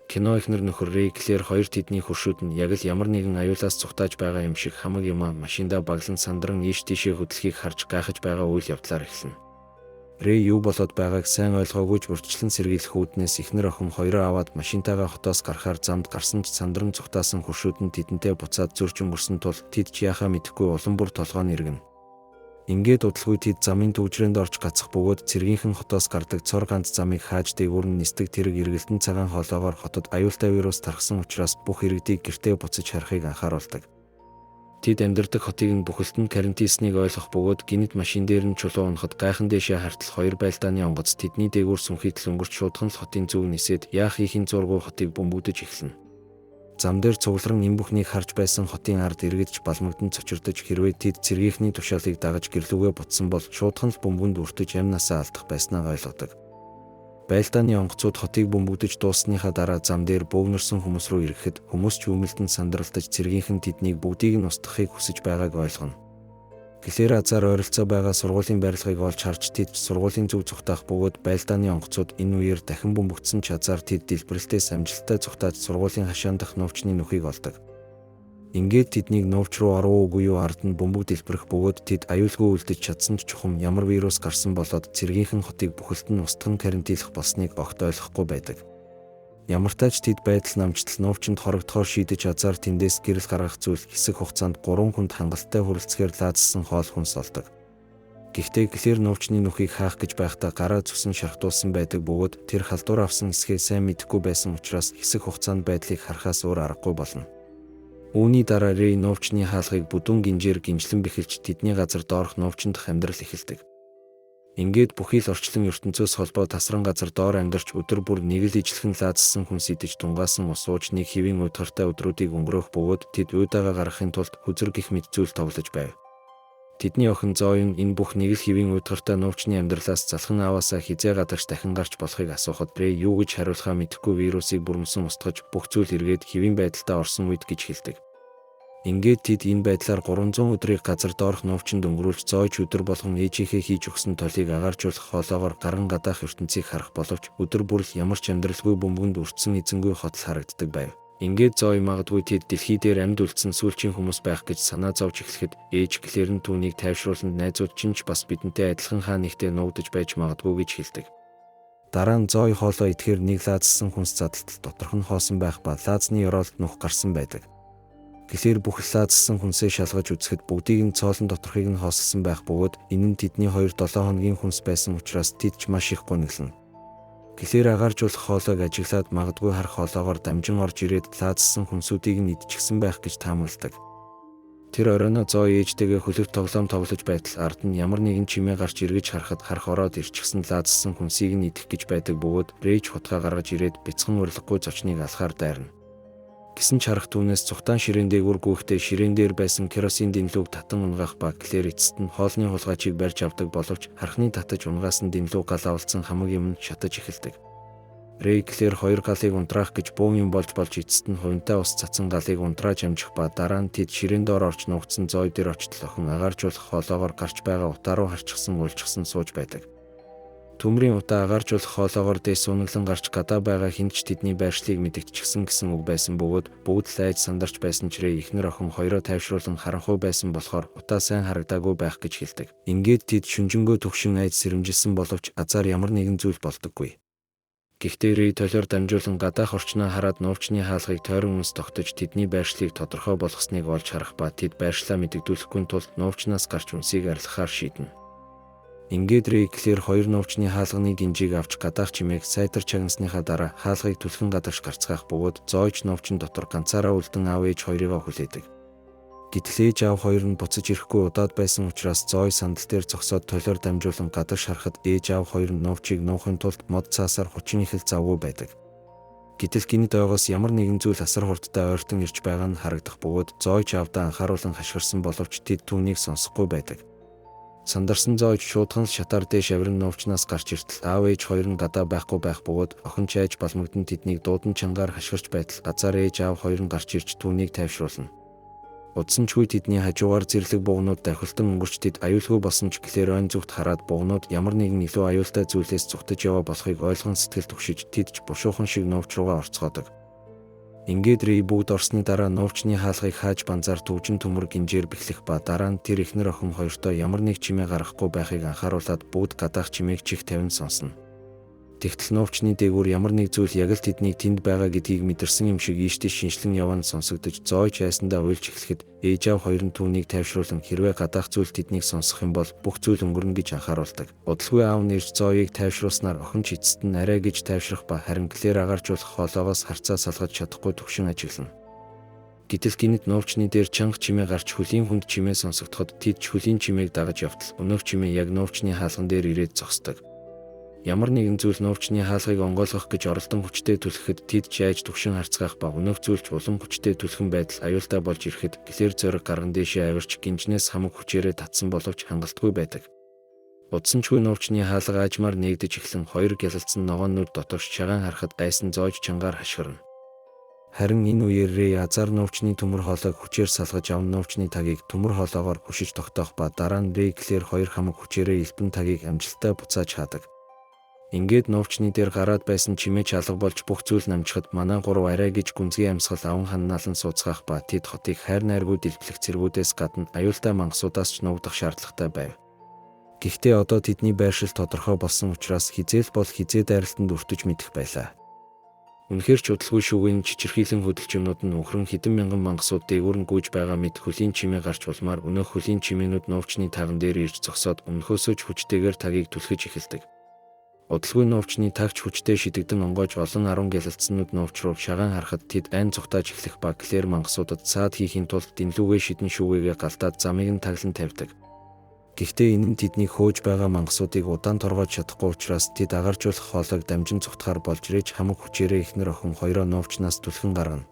Кино эхнэр нөхөр Рэй Клэр хоёр тэдний хөршүүд нь яг л ямар нэгэн аюулаас зугтааж байгаа юм шиг хамаг юмаа машиндаа баглан сандран ийш тийшээ хөдлөхийг харж гайхаж байгаа үйл явдлаар эхэлнэ. Рэй юу болоод байгааг сайн ойлгоогүй ч урьдчилан сэргийлэх үүднээс эхнэр охин хоёроо аваад машинтайгаа хотоос гарахаар замд гарсан ч сандран зугтаасан хөршүүд нь тэдэнтэй буцаад зөрж өнгөрсөн тул тэд ч яахаа мэдэхгүй улам бүр толгой нь эргэнэ. Ингээд удалгүй тэд замын түгжрээнд орж гацах бөгөөд цэргийнхэн хотоос гардаг цор ганц замыг хааж дээгүүр нь нисдэг тэрэг эргэлдэн цагаан хоолоогоор хотод аюултай вирус тархсан учраас бүх иргэдийг гэртээ буцаж харахыг анхааруулдаг. Тэд амьдардаг хотыг нь бүхэлд нь карантинснийг ойлгох бөгөөд гэнэт машин дээр нь чулуу унахад гайхан дээшээ хартал хоёр байлдааны онгоц тэдний дээгүүр сүнхийтэл өнгөрч шуудхан л хотын зүг нисээд яах хийхин зургүй хотыг бөмбөгдөж эхэлнэ. Зам дээр цугларан энэ бүхнийг харж байсан хотын ард иргэдж балмагдан цочирдож хэрвээ тэд цэргийнхний тушаалыг дагаж гэрлүүгээ бутсан бол шуудхан л бөмбөнд өртөж амь насаа алдах байснаа ойлгодог. Байлдааны онгоцууд хотыг бөмбөгдөж дууссаныхаа дараа зам дээр бөөгнөрсөн хүмүүс рүү ирэхэд хүмүүс ч үүмэлдэн сандралтаж цэргийнхэн тэднийг бүгдийг нь устгахыг хүсэж байгааг ойлгоно. Клэр азар ойролцоо байгаа сургуулийн барилгыг олж харж тэд сургуулийн зүг зугтаах бөгөөд байлдааны онгоцууд энэ үеэр дахин бөмбөгдсөн ч азар тэд дэлбэрэлтээс амжилттай зугтааж сургуулийн хашаан дах нуувчны нүхийг олдог. Ингээд тэднийг нуувч руу оров уугүй юу ард нь бөмбөг дэлбэрэх бөгөөд тэд аюулгүй үлдэж чадсан ч чухам ямар вирус гарсан болоод цэргийнхэн хотыг бүхэлд нь устган карантинлах болсныг огт ойлгохгүй байдаг. Ямартай ч тэд байдал намжтал нуувчинд хорогдохоор шийдэж азар тэндээс гэрэл гаргах зүйл хэсэг хугацаанд 3 хүнд хангалттай хүрэлцгээр лаазсан хоол хүнс олдог. Гэхдээ Клэр нуувчны нүхийг хаах гэж байхдаа гараа зүсэн шархтуулсан байдаг бөгөөд тэр халдвар авсан эсхээ сайн мэдэхгүй байсан учраас хэсэг хугацаанд байдлыг харахаас өөр аргагүй болно. Үүний дараа Рэй нуувчны хаалгыг бүдүүн гинжээр гинжлэн бэхэлж тэдний газар доорх нуувчиндх амьдрал эхэлдэг. Ингээд бүхий л орчлон ертөнцөөс холбоо тасран газар доор амьдарч өдөр бүр нэг л ижилхэн лаазсан хүнс идэж тунгаасан ус ууж нэг хэвийн уйдгартай өдрүүдийг өнгөрөөх бөгөөд тэд уйдаага гаргахын тулд хөзөр гих мэт зүйл тоглож байв. Тэдний охин Зоюн энэ бүх нэг л хэвийн уйдгартай нуувчны амьдралаас залхан ааваасаа хизээ гадагш дахин гарч болохыг асуухад Рэй юу гэж хариулахаа мэдэхгүй вирусыг бүрмсэн устгаж бүх зүйл эргээд хэвийн байдалдаа орсон үед гэж хэлдэг. Ингээд тэд энэ байдлаар 300 өдрийг газар доорх нуувчинд өнгөрүүлж зоож өдөр болгон ээжийнхээ хийж өгсөн толийг агааржуулах хоолоогоор гаран гадаах ертөнцийг харах боловч өдөр бүр л ямар ч амьдралгүй бөмбөгөнд өртсөн эзэнгүй хотол харагддаг байв. Ингээд Зои магадгүй тэд дэлхий дээр амьд үлдсэн сүүлчийн хүмүүс байх гэж санаа зовж эхлэхэд ээж Клэр нь түүнийг тайвшруулан найзууд чинь ч бас бидэнтэй адилхан хаа нэгтээ нуугдаж байж магадгүй гэж хэлдэг. Дараа нь Зои хоолоо идэхээр нэг лаазсан хүнс задалтал доторх нь хоосон байх ба лаазны ёроолд нүх гарсан байдаг. Клэр бүх лаазсан хүнсээ шалгаж үзэхэд бүгдийг нь цоолон доторхыг нь хоосолсон байх бөгөөд энэ нь тэдний 2-7 хоногийн хүнс байсан учраас тэд ч маш их гуниглана. Клэр агааржуулах хоолойг ажиглаад магадгүй харах хоолоогоор дамжин орж ирээд лаазсан хүнсүүдийг нь идчихсэн байх гэж таамагладаг. Тэр оройноо Зои ээжтэйгээ хөлөг тоглоом тоглож байтал ард нь ямар нэгэн чимээ гарч эргэж харахад харах ороод ирчихсэн лаазсан хүнсийг нь идэх гэж байдаг бөгөөд Рейч хутгаа гаргаж ирээд бяцхан урилгагүй зочныг алхаар дайрна. Гэсэн ч харах түүнээс цухтаан ширээн дээгүүр гүйхдээ ширээн дээр байсан керосин дэнлүүг татан унгаах ба Клэр эцэст нь хоолны хулгайчийг барьж авдаг боловч хархны татаж унгаасан дэнлүү гал авалцсан хамаг юм нь шатаж эхэлдэг. Рэй Клэр хоёр галыг унтраах гэж бөөн юм болж эцэст нь хувинтай ус цацсан галыг унтрааж амжих ба дараа нь тэд ширээн доор орж нуугдсан зой дээр очтол охин агааржуулах хоолоогоор гарч байгаа утаа руу харчихсан уйлчихсан сууж байдаг. Төмрийн утаа агааржуулах хоолоогоор дээс унаглан гарч гадаа байгаа хэнд ч тэдний байршлыг мэдэгдчихсэн гэсэн үг байсан бөгөөд бүгд л айж сандарч байсан ч Рэй эхнэр охин хоёроо тайвшруулан харанхуй байсан болохоор утаа сайн харагдаагүй байх гэж хэлдэг. Ингээд тэд шүнжэнгөө төгшин айж сэрэмжилсэн боловч азар ямар нэгэн зүйл болдоггүй. Гэхдээ Рэй толиор дамжуулан гадаах орчноо хараад нуувчны хаалгыг тойрон үнс тогтож тэдний байршлыг тодорхой болгосныг олж харах ба тэд байршлаа мэдэгдүүлэхгүй тулд нуувчнаас гарч үнсийг арилгахаар шийднэ. Ингээд Рэй Клэр хоёр нуувчны хаалганы гинжийг авч гадаах чимээг сайтар чагнасныхаа дараа хаалгыг түлхэн гадагш гарцгаах бөгөөд зоож нуувчин дотор ганцаараа үлдэн аав ээж хоёрыгоо хүлээдэг. Гэтэл ээж аав хоёр нь буцаж ирэхгүй удаад байсан учраас Зои сандал дээр зогсоод толиор дамжуулан гадагш харахад ээж аав хоёр нь нуувчийг нуухын тулд мод цаасаар хучин ихэл завгүй байдаг. Гэтэл гинэт ойгоос ямар нэгэн зүйл асар хурдтай ойртон ирж байгаа нь харагдах бөгөөд Зои ч аавдаа анхааруулан хашгирсан боловч тэд түүнийг сонсохгүй байдаг. Сандарсан Зоож шуудхан л шатаар дээш авиран нуувчнаас гарч иртэл аав ээж хоёр нь гадаа байхгүй байх бөгөөд охин чайж балмагдан тэднийг дуудан чангаар хашгирч байтал газар ээж аав хоёр нь гарч ирж түүнийг тайвшруулна. Удсан ч үе тэдний хажуугаар зэрлэг бугнууд давхилтан өнгөрч тэд аюулгүй болсон ч Клэр ойн зүгт хараад бугнууд ямар нэгэн илүү аюултай зүйлээс зүхтэж яваа болохыг ойлгон сэтгэл түгшиж тэд ч бушуухан шиг нуувч руугаа орцгоодог. Ингээд Рэй бүгд орсны дараа нуувчны хаалгыг хааж банзаар түгжин төмөр гинжээр бэхлэх ба дараа нь тэр эхнэр охин хоёртоо ямар нэг чимээ гаргахгүй байхыг анхааруулад бүгд гадаах чимээг чих тавин сонсно. Тэгтэл нуувчны дээгүүр ямар нэг зүйл яг л тэднийг тэнд байгаа гэдгийг мэдэрсэн юм шиг ийш тийш шинжлэн яван сонсогдож зоож айсандаа уйлж эхлэхэд ээж аав хоёр нь түүнийг тайвшруулан хэрвээ гадаах зүйл тэднийг сонсох юм бол бүх зүйл өнгөрнө гэж анхааруулдаг. Удалгүй аав нь ирж Зоийг тайвшруулснаар охин ч эцэст нь арай гэж тайвшрах ба харин Клэр агааржуулах хоолоогоос харцаа салгаж чадахгүй түгшин ажиглана. Гэтэл гинэт нуувчны дээр чанга чимээ гарч хөлийн хүнд чимээ сонсогдоход тэд ч хөлийн чимээг дагаж явтал өнөөх чимээ яг нуувчны хаалган дээр ирээд зогсдог. Ямар нэгэн зүйл нуувчны хаалгыг онгойлгох гэж оролдон хүчтэй түлхэхэд тэд ч яаж түгшин харцгаах ба өнөөх зүйлч улам хүчтэй түлхэн байдал аюултай болж ирэхэд Клэр зориг гарган дээшээ авирч гинжнээс хамаг хүчээрээ татсан боловч хангалтгүй байдаг. Удсан ч үе нуувчны хаалга аажмаар нээгдэж эхлэн хоёр гялалцсан ногоон нүд дотогш чагаан харахад гайсан зоож чангаар хашгирна. Харин энэ үеэр Рэй азар нуувчны төмөр хоолойг хүчээр салгаж аван нуувчны тагийг төмөр хоолоогоор хүшиж тогтоох ба дараа нь Рэй Клэр хоёр хамаг хүчээрээ элбэн тагийг амжилттай буцааж хаадаг. Ингээд нуувчны дээр гараад байсан чимээ ч алга болж бүх зүйл намжихад манай гурав арай гэж гүнзгий амьсгал аван ханнаалан сууцгаах ба тэд хотыг хайр найргүй дэлбэлэх цэргүүдээс гадна аюултай мангасуудаас ч нуугдах шаардлагатай байв. Гэхдээ одоо тэдний байршил тодорхой болсон учраас хэзээ л бол хэзээ дайралтанд өртөж мэдэх байлаа. Үнэхээр ч удалгүй шүүгийн чичирхийлэн хөдөлж юмнууд нь үхрэн хэдэн мянган мангасууд дээгүүр нь гүйж байгаа мэт хөлийн чимээ гарч улмаар өнөөх хөлийн чимээнүүд нуувчны таган дээр ирж зогсоод өмнөхөөсөө ч хүчтэйгээр тагийг түлхэж эхэлдэг. Удалгүй нуувчны тагч хүчтэй шидэгдэн онгойж олон 10 гялалцсанууд нуувч руу шагаан харахад тэд айн зүхтааж эхлэх ба Клэр мангасуудад саад хийхийн тулд дэнлүүгээ шидэн шүүгээгээ галдаад замыг нь таглан тавьдаг. Гэхдээ энэ нь тэднийг хөөж байгаа мангасуудыг удаан торгойж чадахгүй учраас тэд агаржуулах хоолойг дамжин зүхтахаар болж ирэж хамаг хүчээрээ эхнэр охин хоёроо нуувчнаас түлхэн гаргана.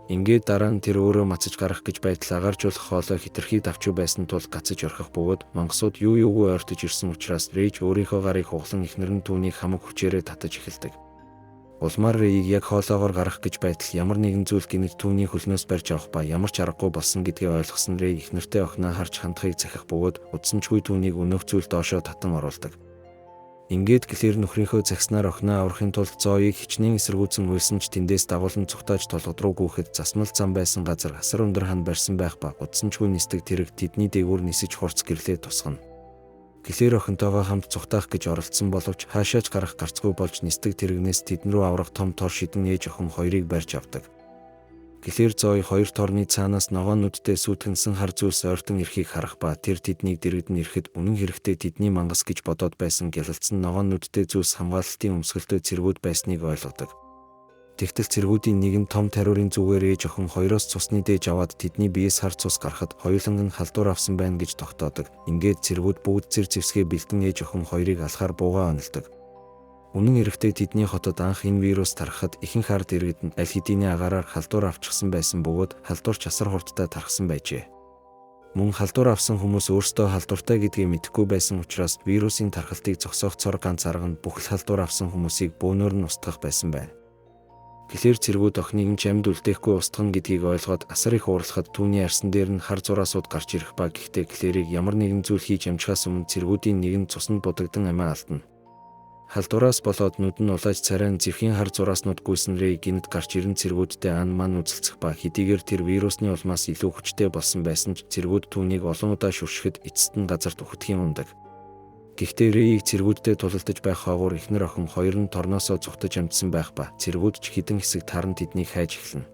Ингээд дараа нь тэр өөрөө мацаж гарах гэж байтал агааржуулах хоолой хэтэрхий давчуу байсан тул гацаж орхих бөгөөд мангасууд юу юугүй ойртож ирсэн учраас Рейж өөрийнхөө гарыг хуглан эхнэр нь түүнийг хамаг хүчээрээ татаж эхэлдэг. Улмаар Рейг яг хоолоогоор гарах гэж байтал ямар нэгэн зүйл гинэт түүний хөлнөөс барьж авах ба ямар ч аргагүй болсон гэдгээ ойлгосон Рей эхнэртэй охиноо харж хандахыг захих бөгөөд удсанчгүй түүнийг өнөөх зүйл доошоо татан оруулдаг. Ингээд Клэр нөхрийнхөө захиснаар охиноо аврахын тулд Зоийг хичнээн эсэргүүцэн уйлсан ч тэндээс дагуулan цухтааж толгод руу гүйхэд засмал зам байсан газар асар өндөр хан барьсан байх ба удсанчгүй нисдэг тэрэг тэдний дээгүүр нисэж хурц гэрлээ тусгана. Клэр охинтойгоо хамт цухтаах гэж оролдсон боловч хаашаач гарах гарцгүй болж нисдэг тэрэгнээс тэдэн рүү аврах том тор шидэн ээж охин хоёрыг барьж авдаг. Клэр Зои хоёр торны цаанаас ногоон нүдтэй сүйтгэнсэн хар зүйлс ойртон ирэхийг харах ба тэр тэднийг дэргэдэн ирэхэд үнэн хэрэгтээ тэдний мангас гэж бодоод байсан гялалцсан ногоон нүдтэй зүйлс хамгаалалтын өмсгөлтэй цэргүүд байсныг ойлгодог. Тэгтэл цэргүүдийн нэг нь том тариурын зүгээр ээж охин хоёроос цусны дээж аваад тэдний биес хар цус гарахад хоёуланг нь халдвар авсан байна гэж тогтоодог. Ингээд цэргүүд бүгд цэр зэвсгээ бэлдэн ээж охин хоёрыг алхаар буугаа онилдог. Үнэн хэрэгтээ тэдний хотод анх энэ вирус тархахад ихэнх ард иргэд нь аль хэдийний агаараар халдвар авчихсан байсан бөгөөд халдварч асар хурдтай тархсан байжээ. Мөн халдвар авсан хүмүүс өөрсдөө халдвартай гэдгийг мэдэхгүй байсан учраас вирусын тархалтыг зогсоох цор ганц арга нь бүх л халдвар авсан хүмүүсийг бөөнөр нь устгах байсан байна. Клэр цэргүүд охиныг нь ч амьд үлдээхгүй устгана гэдгийг ойлгоод асар их уурлахад түүний арьсан дээр нь хар зураасууд гарч ирэх ба гэхдээ Клэрийг ямар нэгэн зүйл хийж амжихаас өмнө цэргүүдийн нэг нь цуснд будагдан амиа алдна. Халдвараас болоод нүд нь улааж царай нь зэвхийн хар зурааснууд гүйсэн Рэй гинэт гарч ирэн цэргүүдтэй ан ман үзэлцэх ба хэдийгээр тэр вирусны улмаас илүү хүчтэй болсон байсан ч цэргүүд түүнийг олон удаа шүршихэд эцэст нь газарт үхдэхийн ундаг. Гэхдээ Рэйг цэргүүдтэй тулалдаж байх хаагуур эхнэр охин хоёр нь торноосоо зүхтаж амжсан байх ба цэргүүд ч хэдэн хэсэг таран тэднийг хайж эхэлнэ.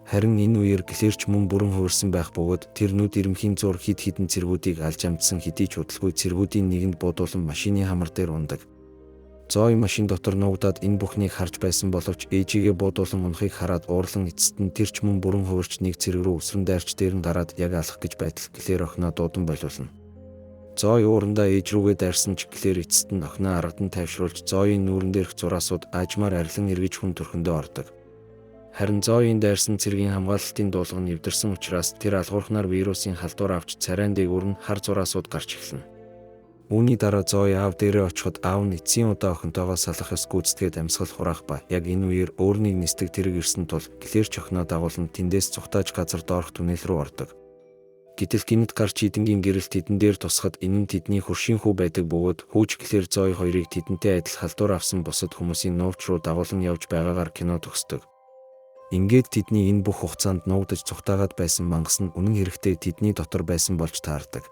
Харин энэ үеэр Клэрч мөн бүрэн хувирсан байх бөгөөд тэр нүд ирэмхийн зур хэд хэдэн цэргүүдийг алж амжсан хэдий ч удалгүй цэргүүдийн нэгэнд буудуулан машины хамар дээр ундаг. Зои машин дотор нуугдаад энэ бүхнийг харж байсан боловч ээжигээ буудуулан унахыг хараад уурлан эцэст нь тэр ч мөн бүрэн хувирч нэг цэрэг рүү өсрөн дайрч дээр нь гараад яг алах гэж байтал Клэр охиноо дуудан болиулна. Зои уурандаа ээж рүүгээ дайрсан ч Клэр эцэст нь охиноо аргадан тайвшруулж Зоийн нүүрэн дээрх зураасууд аажмаар арилан эргэж хүн төрхөндөө ордог. Харин Зоийн дайрсан цэргийн хамгаалалтын дуулга нь эвдэрсэн учраас тэр алгуурхнаар вирусын халдвар авч царайн дээгүүр нь хар зураасууд гарч эхэлнэ. Үүний дараа Зои аав дээрээ очиход аав нь эцсийн удаа охинтойгоо салах ёс гүйцэтгээд амьсгал хураах ба яг энэ үеэр өөр нэг нисдэг тэрэг ирсэн тул Клэр ч охиноо дагуулан тэндээс зугтааж газар доорх түнэл рүү ордог. Гэтэл гэнэт гарч Идэнгийн гэрэл тэдэн дээр тусахад энэ нь тэдний хөршийн хүү байдаг бөгөөд хүү ч Клэр Зои хоёрыг тэдэнтэй адил халдвар авсан бусад хүмүүсийн нуувч руу дагуулан явж байгаагаар кино төгсдөг. Ингээд тэдний энэ бүх хугацаанд нуугдаж цухтаагаад байсан мангас нь үнэн хэрэгтээ тэдний дотор байсан болж таардаг.